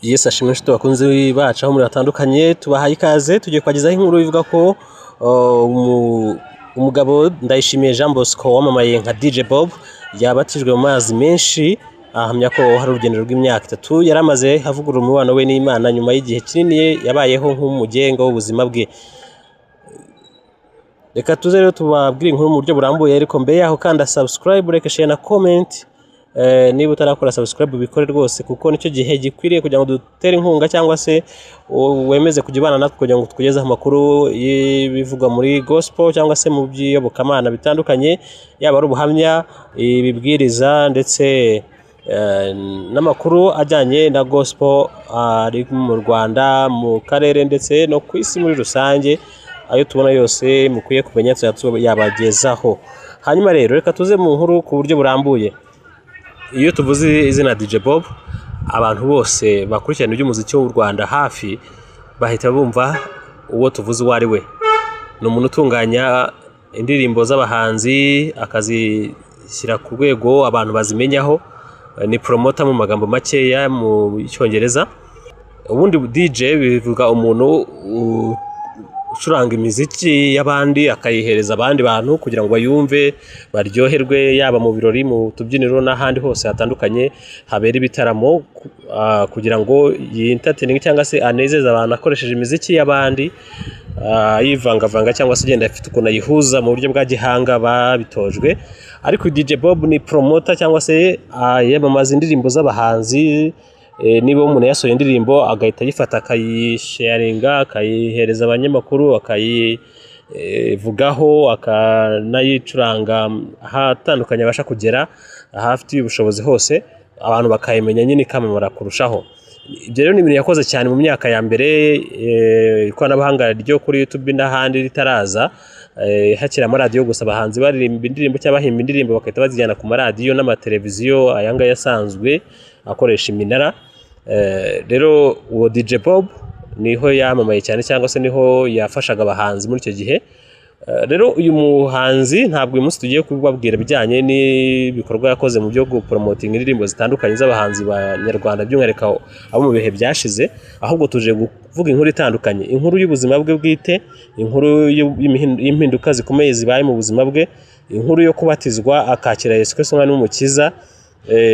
Yesu ashimwe, inshuti bakunzi bacu aho muri batandukanye, tubahaye ikaze. Tugiye kubagezaho inkuru ivuga ko umugabo Ndayishimiye Jean Bosco wamamaye nka DJ Bob yabatijwe mu mazi menshi, ahamya ko hari urugendo rw'imyaka 3 yari amaze avugurura umubano we n'Imana nyuma y'igihe kinini yabayeho nk'umugenga w'ubuzima bwe. Reka tuze rero tubabwire inkuru mu buryo burambuye, ariko mbere yaho kanda subscribe, reka share na comment. Niba utarakora subscribe, ubikore rwose, kuko nicyo gihe gikwiriye kugira ngo dutere inkunga cyangwa se wemeze kujya ubana natwe kugira ngo tukugezeho amakuru y'ibivugwa muri gospel cyangwa se mu by'iyobokamana bitandukanye, yaba ari ubuhamya, ibibwiriza ndetse n'amakuru ajyanye na gospel ari mu Rwanda, mu karere ndetse no ku isi muri rusange. Ayo tubona yose mukwiye kumenya tuzajya tuyabagezaho. Hanyuma rero reka tuze mu nkuru ku buryo burambuye. Iyo tuvuze izina DJ Bob, abantu bose bakurikirana iby'umuziki w'u Rwanda hafi bahita bumva uwo tuvuze uwo ari we. Ni umuntu utunganya indirimbo z'abahanzi akazishyira ku rwego abantu bazimenyaho, ni promoter mu magambo makeya mu Cyongereza. Ubundi DJ bivuga umuntu ucuranga imiziki y'abandi akayihereza abandi bantu kugira ngo bayumve baryoherwe, yaba mu birori, mu tubyiniro n'ahandi hose hatandukanye habera ibitaramo, kugira ngo yi-entertaininge cyangwa se anezeze abantu akoresheje imiziki y'abandi, yivangavanga cyangwa se agenda afite ukuntu ayihuza mu buryo bwa gihanga babitojwe. Ariko DJ Bob ni promoter cyangwa se yamamaza indirimbo z'abahanzi. Niba umuntu yasohoye indirimbo agahita ayifata akayisharinga, akayihereza abanyamakuru, akayivugaho, akanayicuranga ahatandukanye abasha kugera, ahafitiye ubushobozi hose, abantu bakayimenya nyine ikamamara kurushaho. Ibyo rero ni ibintu yakoze cyane mu myaka ya mbere ikoranabuhanga ryo kuri YouTube n'ahandi ritaraza, hakiri amaradiyo gusa, abahanzi baririmba indirimbo cyangwa bahimba indirimbo bagahita bazijyana ku maradiyo n'amateleviziyo aya ngaya asanzwe akoresha iminara. Rero uwo DJ Bob niho yamamaye cyane cyangwa se niho yafashaga abahanzi muri icyo gihe. Rero uyu muhanzi ntabwo uyu munsi tugiye kubabwira ibijyanye n'ibikorwa yakoze mu byo guporomotinga indirimbo zitandukanye z'abahanzi b'abanyarwanda, by'umwihariko abo mu bihe byashize, ahubwo tuje kuvuga inkuru itandukanye, inkuru y'ubuzima bwe bwite, inkuru y'impinduka zikomeye zibaye mu buzima bwe, inkuru yo kubatizwa akakira Yesu Kristo nk'Umwami n'Umukiza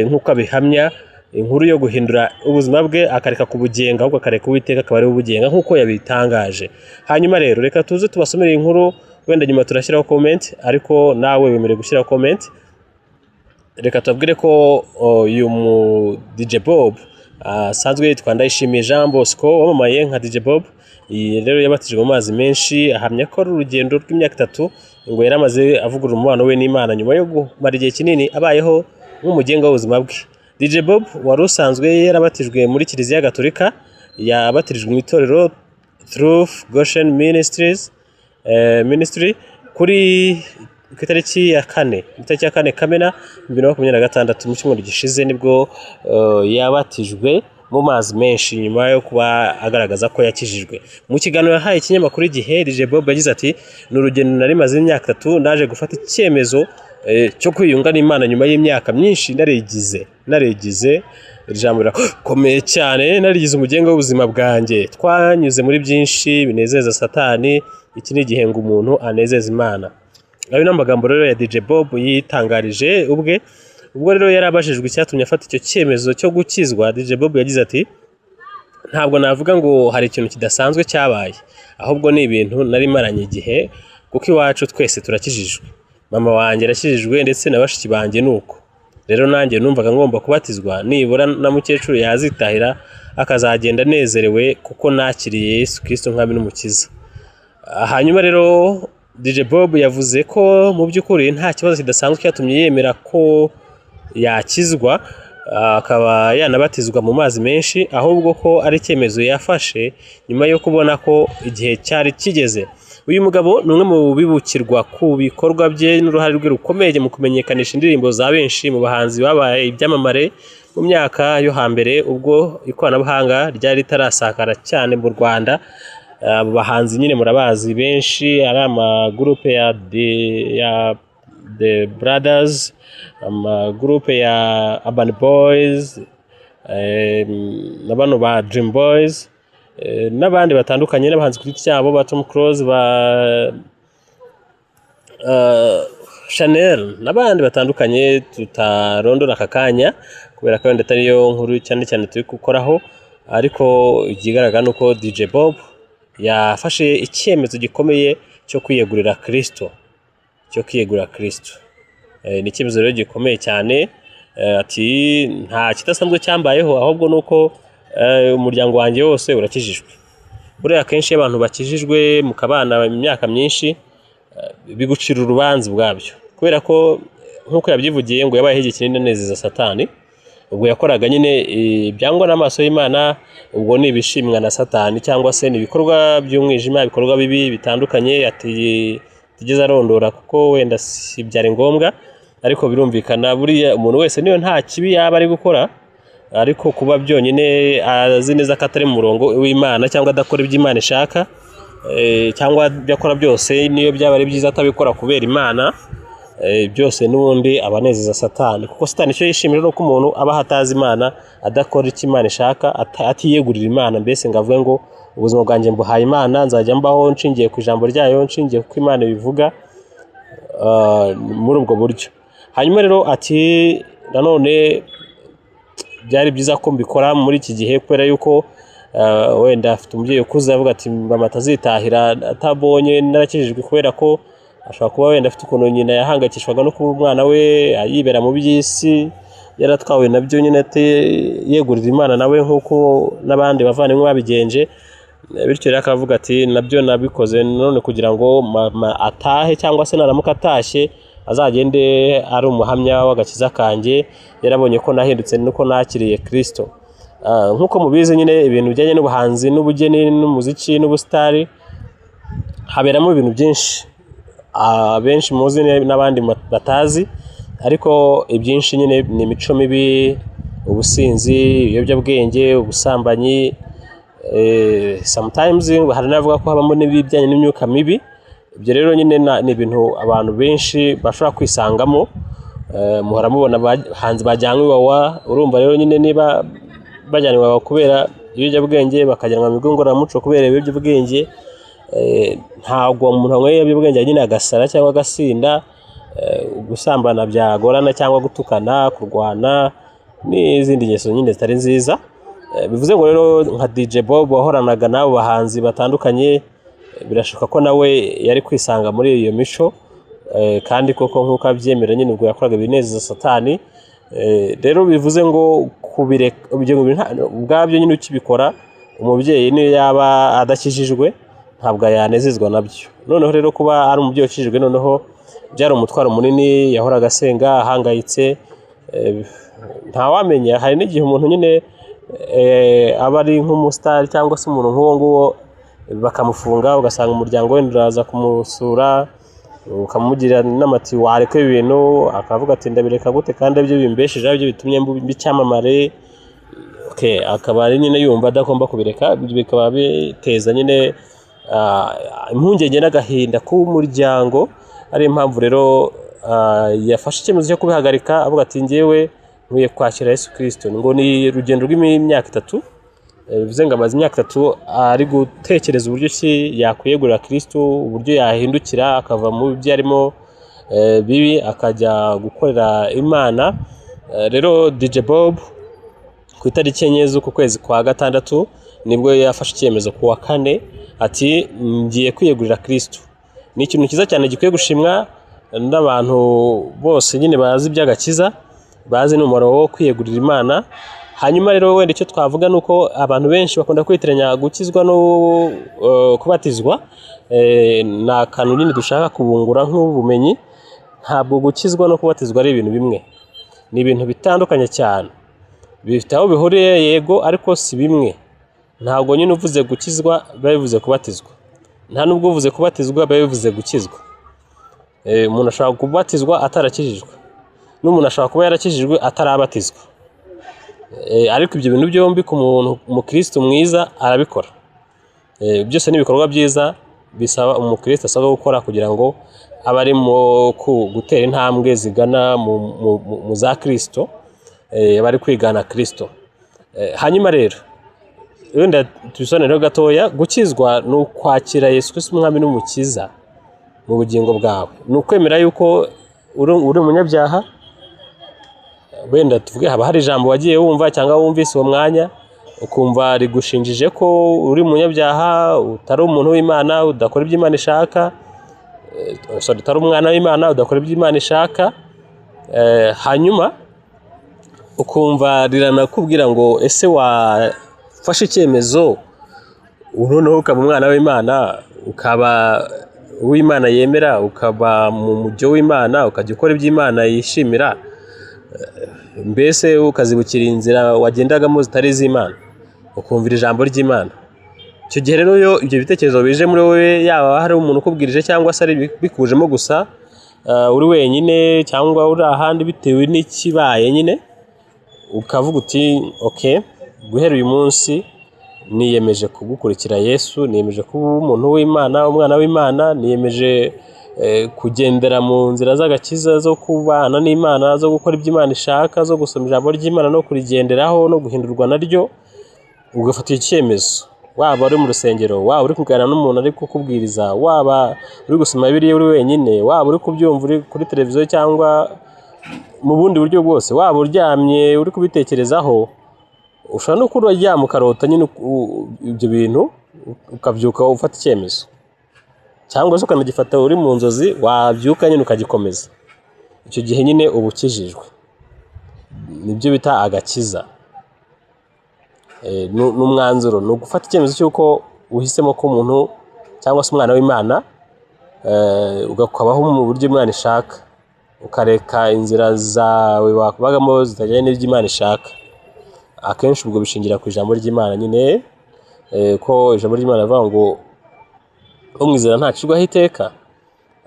nk'uko abihamya, inkuru yo guhindura ubuzima bwe akareka kubugenga ahubwo akareka Uwiteka akaba ari we ubugenga nk'uko yabitangaje. Hanyuma rero reka tuze tubasomere iyi nkuru, wenda nyuma turashyiraho comment, ariko nawe wemerewe gushyiraho comment. Reka tubabwire ko uyu mu DJ Bob asanzwe yitwa Ndayishimiye Jean Bosco wamamaye nka DJ Bob. Iyi rero yabatijwe mu mazi menshi, ahamya ko ari urugendo rw'imyaka 3 ngo yari amaze avugurura umubano we n'Imana nyuma yo kumara igihe kinini abayeho nk'umugenga w'ubuzima bwe. DJ Bob wari usanzwe yarabatijwe muri Kiliziya Gatolika, yabatirijwe mu itorero Truth Goshen Ministries Ministry ku itariki ya kane, itariki ya 4 Kamena 2026, mu cyumweru gishize, nibwo yabatijwe mu mazi menshi nyuma yo kuba agaragaza ko yakijijwe. Mu kiganiro yahaye ikinyamakuru Igihe, DJ Bob yagize ati: "Ni urugendo nari maze imyaka 3, naje gufata icyemezo cyo kwiyunga n'Imana nyuma y'imyaka myinshi narigize, iri jambo rirakomeye cyane, narigize umugenga w'ubuzima bwanjye. Twanyuze muri byinshi binezeza Satani, iki ni igihe ngo umuntu anezeze Imana." Ayo ni amagambo rero ya DJ Bob yitangarije ubwe. Ubwo rero yari abajijwe icyatumye afata icyo cyemezo cyo gukizwa, DJ Bob yagize ati: "Ntabwo navuga ngo hari ikintu kidasanzwe cyabaye, ahubwo ni ibintu nari maranye igihe, kuko iwacu twese turakijijwe, mama wanjye arakijijwe ndetse na bashiki banjye nuko. Rero nanjye numvaga ngomba kubatizwa, nibura na mukecuru yazitahira akazagenda anezerewe kuko nakiriye Yesu Kristo nk'Umwami n'Umukiza." Hanyuma rero DJ Bob yavuze ko mu by'ukuri nta kibazo kidasanzwe cyatumye yemera ko yakizwa akaba yanabatizwa mu mazi menshi, ahubwo ko ari icyemezo yafashe nyuma yo kubona ko igihe cyari kigeze. Uyu mugabo ni umwe mu bibukirwa ku bikorwa bye n'uruhare rwe rukomeye mu kumenyekanisha indirimbo za benshi mu bahanzi babaye ibyamamare mu myaka yo hambere, ubwo ikoranabuhanga ryari ritarasakara cyane mu Rwanda. Abo bahanzi nyine murabazi benshi, ari amagurupe ya The Brothers, amagurupe ya Urban Boys. na bano ba Dream Boys, n'abandi batandukanye, n'abahanzi ku giti cyabo ba Tom Close, ba Chanel n'abandi batandukanye tutarondora aka kanya kubera ko wenda atari yo nkuru cyane cyane turi gukoraho. Ariko ikigaragara ni uko DJ Bob yafashe icyemezo gikomeye cyo kwiyegurira Kristo, cyo kwiyegurira Kristo. Ni icyemezo rero gikomeye cyane. Ati nta kidasanzwe cyambayeho, ahubwo ni uko umuryango wanjye wose urakijijwe. Buriya akenshi iyo abantu bakijijwe mukabana imyaka myinshi, bigucira urubanza ubwabyo, kubera ko nk'uko yabyivugiye ngo yabayeho igihe kinini anezeza Satani. Ubwo yakoraga nyine ibyangwa n'amaso y'Imana, ubwo ni ibishimwa na Satani cyangwa se ni ibikorwa by'umwijima, ibikorwa bibi bitandukanye atigeze arondora kuko wenda si byari ngombwa. Ariko birumvikana buriya umuntu wese niyo nta kibi yaba ari gukora, ariko kuba byonyine azi neza ko atari mu murongo w'Imana cyangwa adakora ibyo Imana ishaka, cyangwa ibyo akora byose niyo byaba ari byiza atabikora kubera Imana, byose n'ubundi aba anezeza Satani, kuko Satani icyo yishimira ni uko umuntu aba atazi Imana, adakora icyo Imana ishaka, atiyegurira Imana, mbese ngo avuge ngo ubuzima bwanjye mbuhaye Imana, nzajya mbaho nshingiye ku ijambo ryayo, nshingiye kuko Imana ibivuga, muri ubwo buryo. Hanyuma rero ati nanone byari byiza ko mbikora muri iki gihe, kubera yuko wenda afite umubyeyi ukuze, avuga ati mama atazitahira atabonye narakijijwe, kubera ko ashobora kuba wenda afite ukuntu nyina yahangayikishwaga no kuba umwana we yibera mu by'isi, yaratwawe nabyo nyine yegurira Imana nawe nk'uko n'abandi bavandimwe babigenje. Bityo rero akavuga ati nabyo nabikoze none kugira ngo mama atahe, cyangwa se naramuka atashye azagende ari umuhamya w'agakiza kanjye, yarabonye ko nahindutse nuko nakiriye Kristo. Nk'uko mubizi nyine ibintu bijyanye n'ubuhanzi n'ubugeni n'umuziki n'ubusitari haberamo ibintu byinshi, abenshi muzi n'abandi batazi, ariko ibyinshi nyine ni imico mibi, ubusinzi, ibiyobyabwenge, ubusambanyi. Sometimes hari n'abavuga ko habamo n'ibijyanye n'imyuka mibi. Ibyo rero nyine ni ibintu abantu benshi bashobora kwisangamo. Muhora mubona abahanzi bajyanywe iwawa. Urumva rero nyine niba bajyanwe iwawa kubera ibiyobyabwenge, bakajyanwa mu bigo ngororamuco kubera ibiyobyabwenge, ntabwo umuntu wanyweye ibiyobyabwenge nyine agasara cyangwa agasinda, gusambana byagorana, cyangwa gutukana, kurwana n'izindi ngeso nyine zitari nziza. Bivuze ngo rero nka DJ Bob wahoranaga n'abo bahanzi batandukanye, birashoboka ko nawe yari kwisanga muri iyo mico, kandi koko nk'uko abyemera nyine ubwo yakoraga ibinezeza Satani. Rero bivuze ngo kubireka ibyo bintu ubwabyo nyine ukibikora, umubyeyi niyo yaba adakijijwe ntabwo yanezezwa nabyo. Noneho rero kuba ari umubyeyi ukijijwe, noneho byari umutwaro munini, yahoraga asenga ahangayitse. Ntawamenya, hari n'igihe umuntu nyine aba ari nk'umusitari cyangwa se umuntu nk'uwo nguwo bakamufunga, ugasanga umuryango wenda uraza kumusura ukamugira inama ati wareka ibi bintu, akavuga ati ndabireka gute kandi aribyo bimbeshejeho, aribyo bitumye mba icyamamare. Akaba ari nyine yumva adagomba kubireka, bikaba biteza nyine impungenge n'agahinda k'umuryango. Ari impamvu rero yafashe icyemezo cyo kubihagarika, avuga ati njyewe nkwiye kwakira Yesu Kristo. Ngo ni urugendo rw'imyaka 3, bivuze ngo amaze imyaka 3 ari gutekereza uburyo ki yakwiyegurira Kristo, uburyo yahindukira akava mu byo arimo bibi akajya gukorera Imana. Rero DJ Bob ku itariki 4 z'uku kwezi kwa 6 nibwo yafashe icyemezo ku wa 4 ati ngiye kwiyegurira Kristo. Ni ikintu cyiza cyane gikwiye gushimwa n'abantu bose nyine bazi iby'agakiza, bazi n'umumaro wo kwiyegurira Imana. Hanyuma rero wenda icyo twavuga ni uko abantu benshi bakunda kwitiranya gukizwa no kubatizwa. Ni akantu nyine dushaka kubungura nk'ubumenyi. Ntabwo gukizwa no kubatizwa ari ibintu bimwe, ni ibintu bitandukanye cyane, bifite aho bihuriye yego, ariko si bimwe. Ntabwo nyine uvuze gukizwa biba bivuze kubatizwa, nta nubwo uvuze kubatizwa biba bivuze gukizwa. Umuntu ashobora kubatizwa atarakijijwe, n'umuntu ashobora kuba yarakijijwe atarabatizwa. Ariko ibyo bintu byombi ku muntu umukristo mwiza arabikora. Byose ni ibikorwa byiza bisaba umukristo asabwa gukora kugira ngo abe arimo gutera intambwe zigana mu za Kristo, abe ari kwigana Kristo. Hanyuma rero wenda tubisobanureho gatoya. Gukizwa ni ukwakira Yesu Kristo umwami n'umukiza mu bugingo bwawe, ni ukwemera yuko uri umunyabyaha. Wenda tuvuge haba hari ijambo wagiye wumva cyangwa wumvise uwo mwanya, ukumva rigushinjije ko uri umunyabyaha, utari umuntu w'Imana, udakora ibyo Imana ishaka, sorry, utari umwana w'Imana, udakora ibyo Imana ishaka. Hanyuma ukumva riranakubwira ngo ese wafashe icyemezo noneho ukaba umwana w'Imana, ukaba uw'Imana yemera, ukaba mu mujyo w'Imana, ukajya ukora ibyo Imana yishimira, mbese ukazibukira inzira wagendagamo zitari iz'Imana, ukumvira ijambo ry'Imana. Icyo gihe rero iyo ibyo bitekerezo bije muri wowe, yaba hari umuntu ukubwirije cyangwa se ari bikujemo gusa, uri wenyine cyangwa uri ahandi, bitewe n'ikibaye nyine, ukavuga uti ok, guhera uyu munsi niyemeje kugukurikira Yesu, niyemeje kuba umuntu w'Imana, umwana w'Imana, niyemeje kugendera mu nzira z'agakiza, zo kubana n'Imana, zo gukora ibyo Imana ishaka, zo gusoma ijambo ry'Imana no kurigenderaho no guhindurwa naryo. Ugafata icyemezo, waba uri mu rusengero, waba uri kuganira n'umuntu ari kukubwiriza, waba uri gusoma Bibiliya uri wenyine, waba uri kubyumva uri kuri televiziyo cyangwa mu bundi buryo bwose, waba uryamye uri kubitekerezaho, ushobora no kuba uryama ukarota nyine ibyo bintu, ukabyuka ufata icyemezo, cyangwa se ukanagifata uri mu nzozi, wabyuka nyine ukagikomeza. Icyo gihe nyine uba ukijijwe, nibyo bita agakiza. Ni umwanzuro, ni ugufata icyemezo cy'uko uhisemo ko umuntu cyangwa se umwana w'Imana, ukabaho mu buryo Imana ishaka, ukareka inzira zawe wakubagamo zitajyanye n'ibyo Imana ishaka. Akenshi ubwo bishingira ku ijambo ry'Imana nyine, ko ijambo ry'Imana rivuga ngo umwizera ntacirwaho iteka,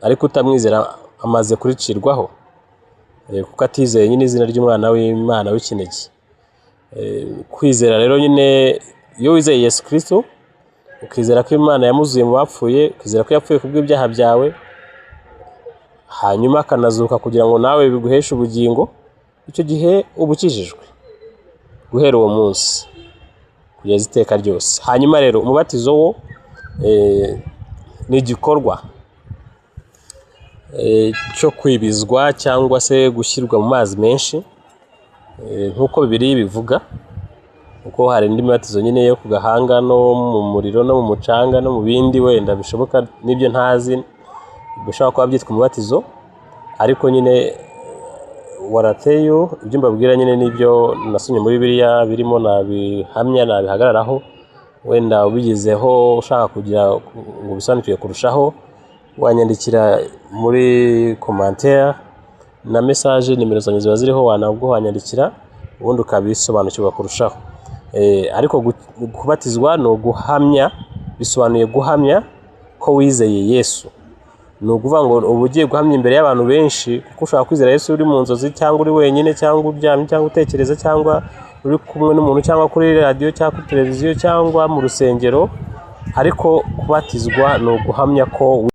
ariko utamwizera amaze kuricirwaho, kuko atizeye nyine izina ry'umwana w'Imana w'ikinege. Kwizera rero nyine, iyo wizeye Yesu Kristo, ukizera ko Imana yamuzuye mu bapfuye, ukizera ko yapfuye kubw'ibyaha byawe, hanyuma akanazuka kugira ngo nawe biguheshe ubugingo, icyo gihe uba ukijijwe guhera uwo munsi kugeza iteka ryose. Hanyuma rero umubatizo wo ni igikorwa cyo kwibizwa cyangwa se gushyirwa mu mazi menshi, nk'uko Bibiliya bivuga, kuko hari indi mibatizo nyine yo ku gahanga no mu muriro no mu mucanga no mu bindi wenda bishoboka n'ibyo ntazi bishobora kuba byitwa umubatizo, ariko nyine warateyo ibyo mbabwira nyine n'ibyo nasomye muri Bibiliya birimo, nabihamya, nabihagararaho. Wenda ubigezeho ushaka kugira ngo ubisobanukirwe kurushaho, wanyandikira muri commentaire na message, nimero zanjye ziba ziriho, wanabwo wanyandikira ubundi ukabisobanukirwa kurushaho. Ariko kubatizwa ni uguhamya, bisobanuye guhamya ko wizeye Yesu. Ni ukuvuga ngo uba ugiye guhamya imbere y'abantu benshi, kuko ushobora kwizera Yesu uri mu nzozi cyangwa uri wenyine cyangwa uryamye cyangwa utekereza cyangwa uri kumwe n'umuntu cyangwa kuri radiyo cyangwa kuri televiziyo cyangwa mu rusengero, ariko kubatizwa ni uguhamya ko